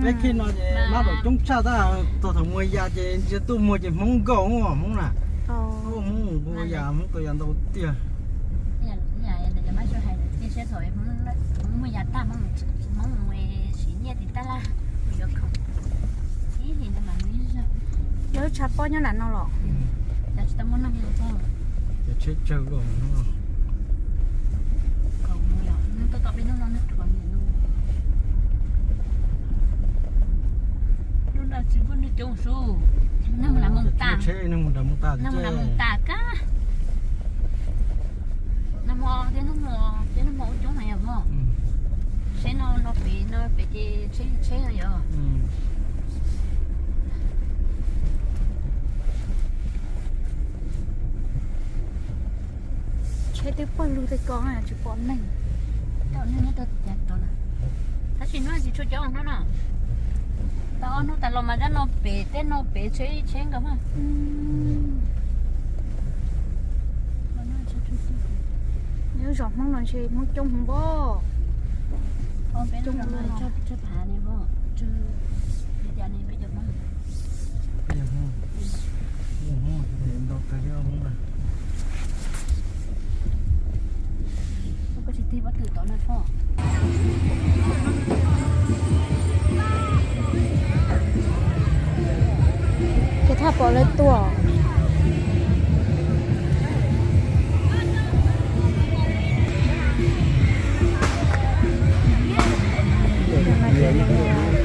Peb khej no ces mab daum coob tshaj tab, txog thaum muag yas ces ntsia tuaj muag ces Hmoob nkaus, Hmoob na. Hmoob mus ua yas, Hmoob tau yas ntau tiag. Yog lub tshav pob nyob nram no los? Ces tsheb tsawg luaj. Lub no tsis muaj neeg coob su, neeg mus nram Moos Tas, neeg mus nram Moos Tas, neeg mus nram Moos Tas kab. Nag hmo thiab hnub hmo, thiab hnub hmo ua coob heev yom mog. Tsheb no no pem no pem ces tsheb tsheb no yom. Tsheb twb pawg lug tej ko tsis pom neeg. Tau neeg nyob tau cas tod na. Tab sis hnub tsis tshua coob hnub no. Tau ob hnub tas los mas zaj no pem tej no pem tsheb tsheb nkaus mas. Lub zos Hmoob no ntshe Hmoob coob heev npog. Coob heev. Ces thaj pom lawv tuaj.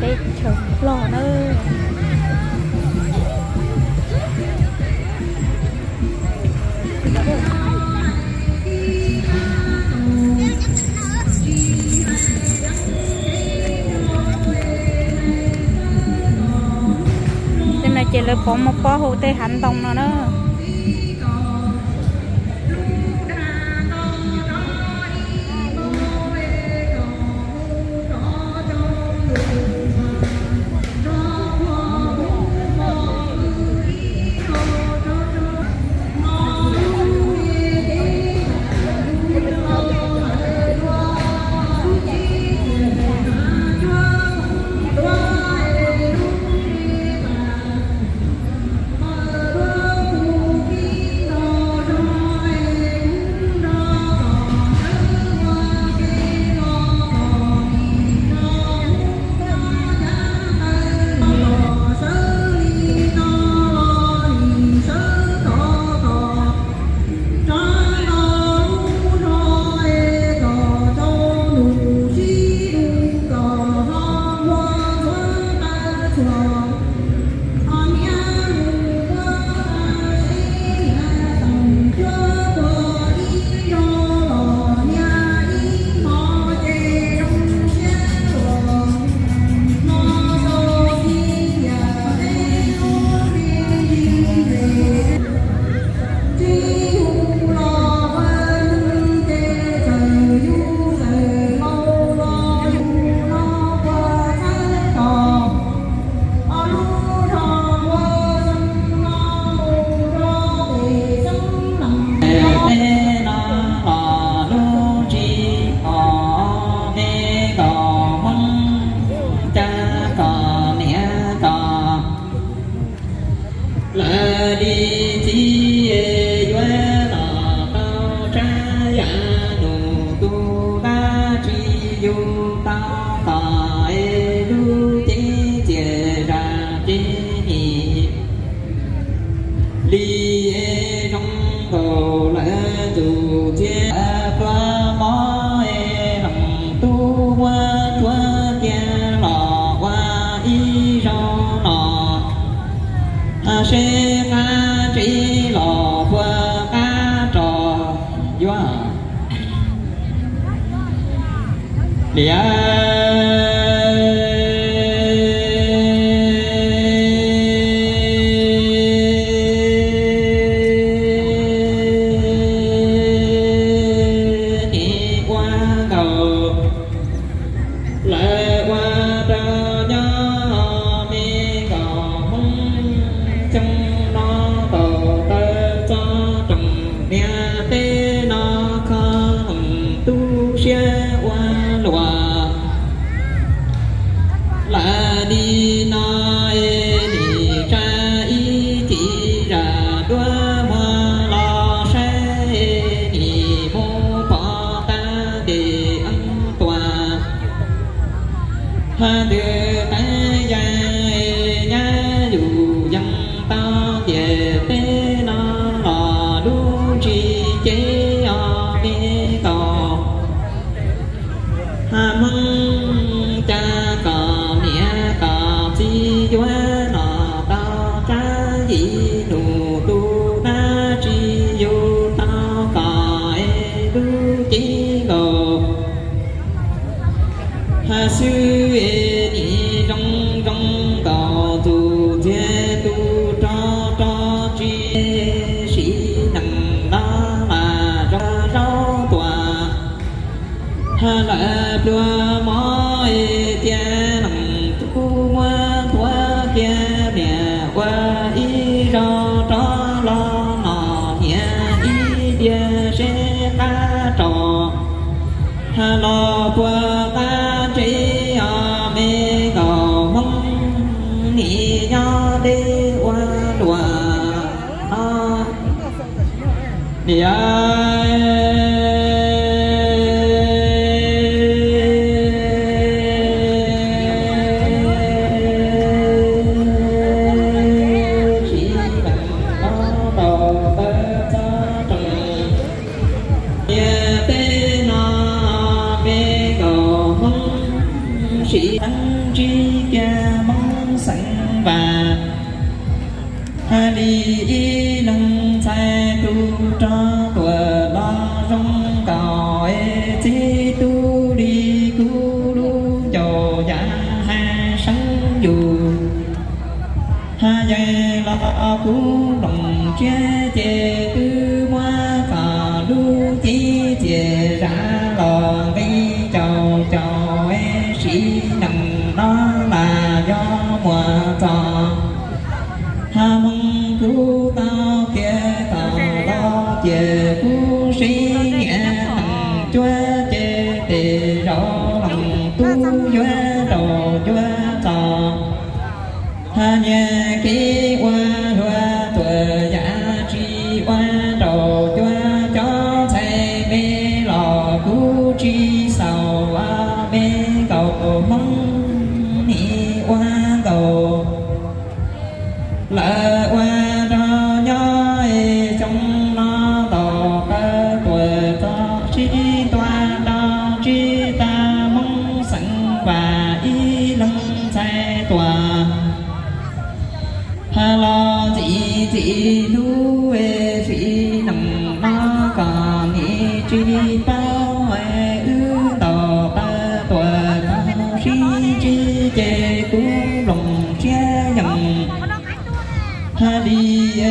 Teb chaws Nplog na. Tej no ces lawv pov muaj pob hau tej hav ntoo no na. Tej no los lub tsis pom me kom Hmoob, cab kom niam kom lawv li txiv yuav los tau tsab yam nus tus dab tsis yug tau tom es lub cev txias zam tsev nim li es zoo nkaus lawv tus txiab pluag mov es hloov tub huab tsuab kiag los ua ib zaug no. Seb qab tsev los puas qab tso yuav liam. Nim ua nkaus lawv ua rau nyob me kom Hmoob Xyooj no tau taw txog tsoom niam teb no kho tu siab ua luam. Li no es nim tsa ib ci zam duab muag los saib es nim mus pov tag ntes eeb tuam. Hab ntws teeb yees es nyab yus yees tau tias peb no los lub tsis ceeb os me nkaus. Hab Hmoob cas kom niam kom txiv yuav los tau tsab yim nus tus dab tsi yus tau kom es lub ceeb nkaus. Hab xwb es nim zoo zoo nkaus tus txiav tus rog rog tsis siv nees no mas rau zaub tuam. Hab lawv pluag mov es tias leej tub muab tuav kiag niam ua ib zaug rov los no niam ib diav seb qab rau. Hab los puag qab ntses os me nkaus Hmoob nim nyob deb ua luam no. Niam tsis lees no tau tawv txhob tsees. Niam tej no me nkaus Hmoob sim teeb ntsib kiag Hmoob xeev Vam. Hab li ib leeg ntxhais tub rog tuam los zoo nkaus es txib tub li kuv lub ncaus yav hais seeb yus. Hab yeej los kuv nploos tshiab ces twb muab txog lub ceeb txias zam los nqi caum caum es sim neej no mas yog muaj txog. Hab Hmoob kuv tau kiag tau los ces kuv sib niam neej cuab ces tej zaum leej tub yuav rau cuab txog. Hab niag kev ua luag tuam yam tsis ua rau cuab cov ntxhais me los kuv tsis xaus me nkaus Hmoob nim ua nkaus. Lawv ua rog nyob es xyoo no tau qawv tuam txog sib tua rog ntsib tag Hmoob xeev Vam ib leeg ntxhais tuam. Hab los ntxim ntxim hlub es sim neej no kom nim tsis paub es wb ntaus qawv tuam tau sib ntsib ces kuv nploos tshiab yeej. Hab li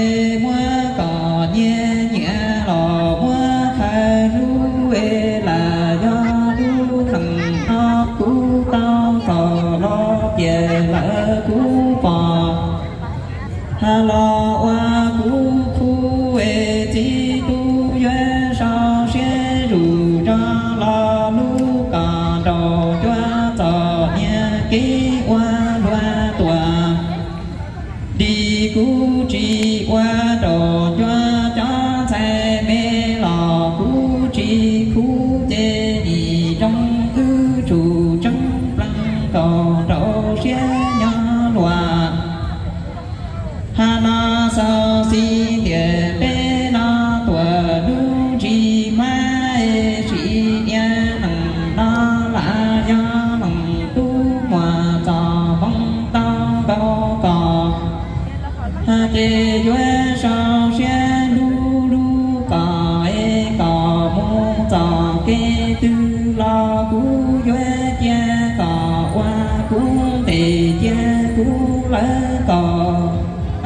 es muab kom nyias nyiam los muab khawv lub es lam yog lub neej no kuv tau kom los tias lawv kuv pom. Hab los ua kuv khub es txib tub yuav sau siab zuj zog los lub kom rau cuab txog niag kev ua luag tuam. Li kuv tsis ua rau cuab cov ntxhais me los kuv tsis khub ces nim zoo wb tsum tseeb pleev nkaus rau siab nyob luag. Hab no xaus xis tias peb no tuam lub ntsis hmab es sim niam neej no lam yog neej tub muaj txoj hmoo tau nkaus kos. Hab ces yuav sau siab lub lub kos es kom mus txoj kev twg los kuv yuav cia kom ua kuv ntes cia kuv lawv kom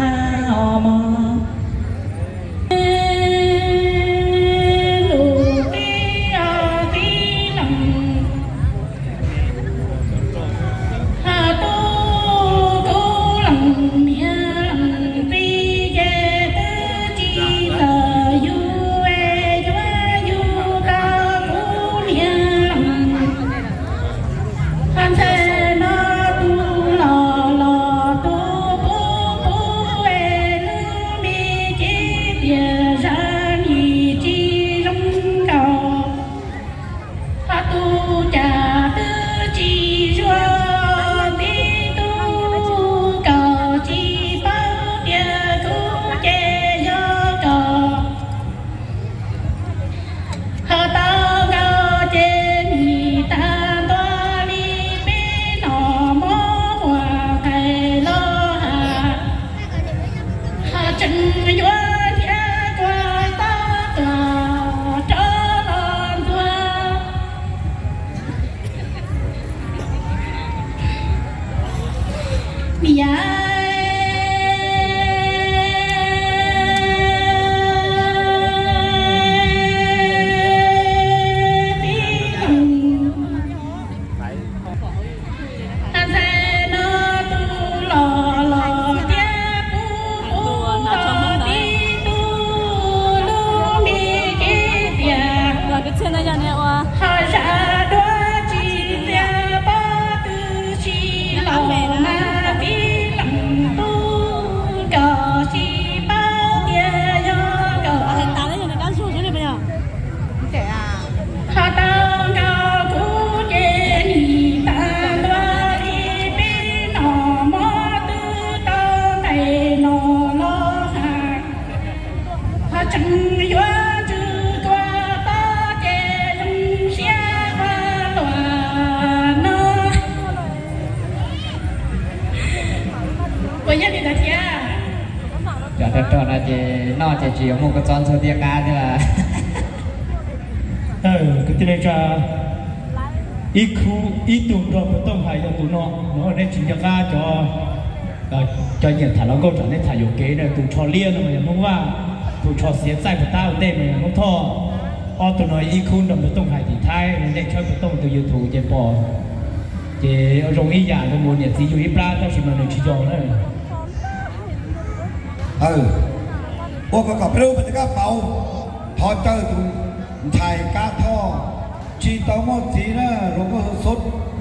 ab o mog. Lus tib tib leej, tub tub leej niam leej txiv ces twb tsis tawm yus es yuav yus rau kuv niam leej. Hab ntxhais no tus Niam, ntxhais no tus los los thiab kuv kuv los tib tug lub me kev tiag. Ho zam dua tsis tias pab twg tsis los mas tib leeg tub nkaus tsis paub tias yog nkaus. Ho tau nkaus kuv ces nim tas ntua li peb no, mob twb tau nqes no los has. Ho tseem yuav tsum tua tod ces zoo siab ua luaj no. Puas yog li ntawd thiab? Cov rog rog no ces noj ces tsis yuav muaj kua txob ntxhuab thiab qab thiab. Kwv tij neej tsa, ib khub ib tug nrog Npawg Tooj hais yog tus no, no nej tsis nco qab cov, cov nyiam tham hluas nkauj tsam nej tham yuam kev na, tus tsho liab no mas yog Hmoob Vaj, tus tsho xiav txaij puas tab ua ntej mas yog Hmoob Thoj. Ob tug no ib khub nrog Npawg Tooj hais tim Thaib, nej tshawb Npawg Tooj tus YouTube ces pom, ces zoo ib yam zoo mus niam txiv yug ib plab tab sis mas nws tsis yog na. Ua kom kom peb lub pes kab pauv, thov caw tus ntxhais Kab Thoj, tsis tau muaj txiv na, hluas nkauj xub,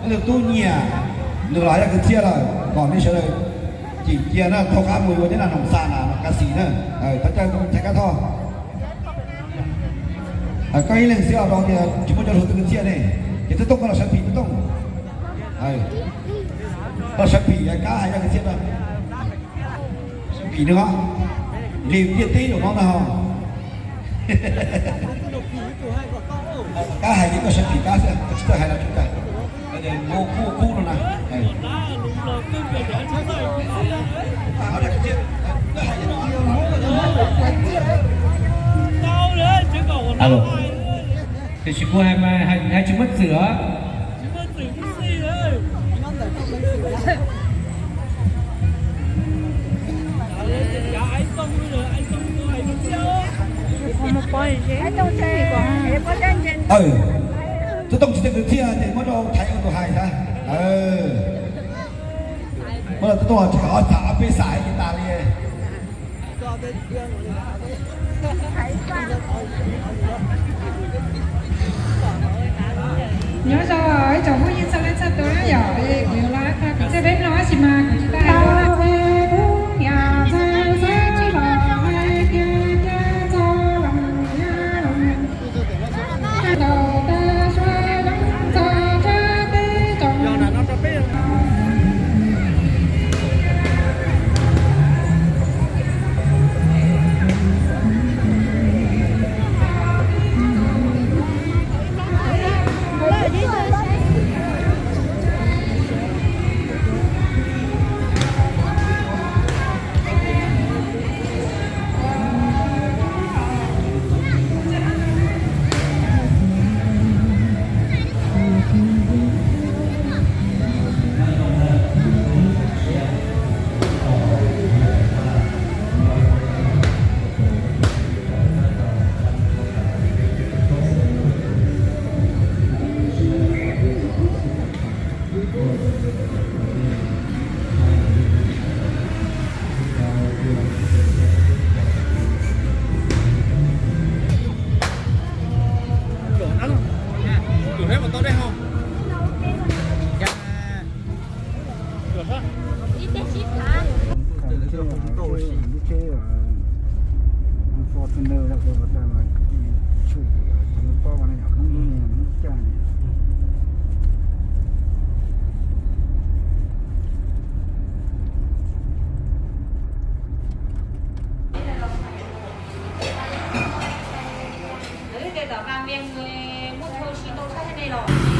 tus tub nyiam, nws los yog kwv txhiaj lawm, kom nej sawv daws cim cia na, taug qab mus yuav nyob na, Noom Xa na, Noom Ka Xis na. Thov caw tus ntxhais Kab Thoj. Koj ib leeg xwb os, rau tias tsis muaj cov hluas tus kwv txhiaj ne, ces Tub Tooj koj los sawv phim Tub Tooj. Koj los sawv phim Kab hais yog kwv txhiaj na. Sawv phim nws os, nqis ntiaj teb zaum no ntag. Kab hais ces koj sawv phim Kab xwb, koj tsis txawj hais los tsis ua cas. Kuv kuv no na. Alo, tiam sis kuv hais mas hais tsis muaj txwm os. Tub Tooj tsis txawj kwv txhiaj ces muab rau Thaiv ua tus hais ntag. Muab rau Tub Tooj tsis qhov tham ob peb xav ib tas li. Nyob zoo ib tsoom phooj ywg txhua leej txhua tus na yom, kuv yuav los qhia kwv txhiaj peb mloog tab sis mas kuv tsis tau hais. Lawv tej tom Nqaa Vias nkawd muab thau si tau tshaj thiab ne los?